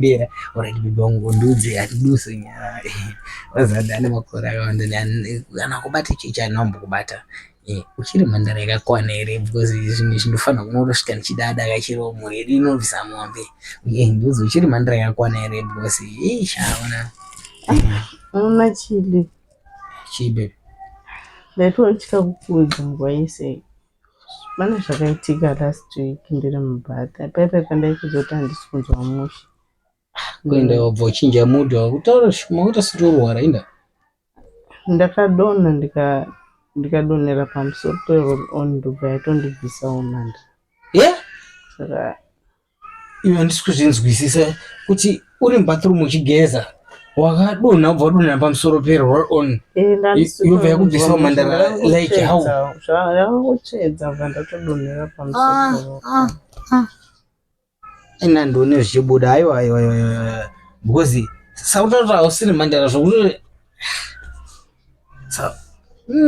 Mbira, alright baby wangu ndiudze hatiduse nyaya. Wazada ane makore akawanda kana kubata chichi anombokubata. Eh, uchiri mhandara yakakwana here because zvinhu izvi ndofanira kunotosvika ndichidada kachiro mhuri yedu inobvisa mombe. Eh, ndiudze uchiri mhandara yakakwana here because eish aona. Unoona chili. Chii baby? Ndaitotya kukuudza nguva yese. Pane zvakaitika last week ndiri mubhata paipai pandaikuudza kuti handisi kunzwa mushe. Kuenda wabva uchinja mood wakutaura shoma kuita setorwara inda. Ndakadonha ndika ndikadonhera pamusoro peroll on ndobva yatondibvisawo mhandara. Yeah? Saka Iwe handisi kuzvinzwisisa kuti uri mubathroom uchigeza wakadonha wobva wadonhera pamusoro peroll on eh, yobva yakubvisa mhandara like how? Zvavakutsvedza bva ndatodonhera pamusoro. Ah, ah, ah. Ina ndione zvichibuda aiwa aiwa aiwa aiwa because sautaura hausiri mhandara zvokuti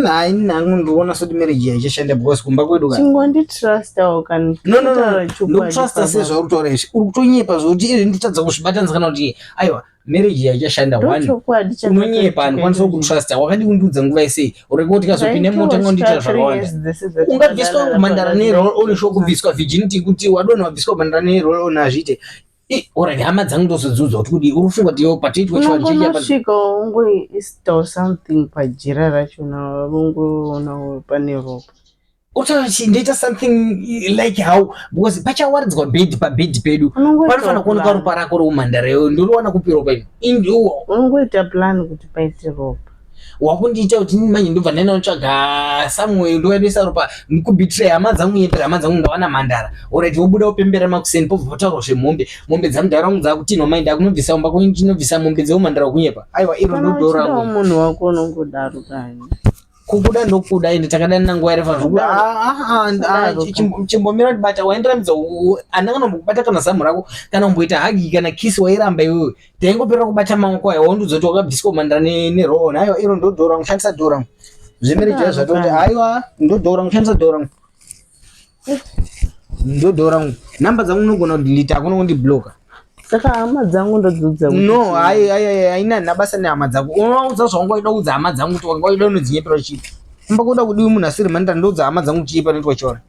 hayi nangu ndikuona soti marriage haichashanda because kumba kwedu ka Chingonditrustawo kana no no no kutaura chokwadi ndokutrusta sei papa. zvauri kutaura izvi uri kutonyepa zvokuti izvi ndotadza kuzvibatanidza kana kuti aiwa marriage haichashanda one Ndochokwadi unonyepa handikwanisa kukutrusta wakadi kundiudza nguva yesei ureke kuti kazopinda mota ngondiitira zvakawanda ungabviswa kumhandara neroll on sho kubviswa virginity kuti wadonha wabviswa kumhandara neroll on hazviite Alright, hama dzangu ndozodziudza kuti kudii uri kufunga kuti iwe patoitwa chivanhu chechi apa Unongonosvika wongoistawo something pajira rachona vongoona pane ropa. Otaura chi ndoita something like how because pachawaridzwa bed pabed pedu panofanira kuonekwa ropa rako reumhandara iwe ndoriwana kupi ropa iri indiwo Unongoita plan kuti paite ropa. Wakundiita kuti manje ndobva ndaenda kutsvaga somewhere ndoendesa ropa kubetray hama dzangu nyepera hama dzangu ndawana mhandara. Alright wobuda wopembera makuseni pobva pataurwa zvemombe mombe dzamudhara wangu dzakutinwa mai ndakunobvisa umba kwenyu ndinobvisa mombe dzeumhandara wekunyepa. Aiwa iro Kana ndodora uchidawo munhu wako unongodaro kani. Kukuda ndokuda ende takadanana nguva yarefa zvokuti Kudaro. Chimbomira ndibata waindirambidza handina kana kumbokubata kana zamu rako kana kumboita hagi kana kiss wairamba iwewe taingoperera kubata maoko ayo waundiudza kuti wakabviswa mhandara neroon aiwa iro ndodhora kushandisa dhora zvemereji Kudaro zvatoti kani. aiwa ndodhora kushandisa dhora ndodhora namba dzangu unogona kudelete hakuna kundibloka. Saka hama dzangu ndodziudza kuti No chii? hai hai hai haina haina basa nehama dzako unovaudza zvawanga uchida kuudza hama dzangu kuti wanga uchida unodzinyepera chii kumba kuda kudiwi munhu asiri mhandara ndoudza hama dzangu chii panoitwa chiona.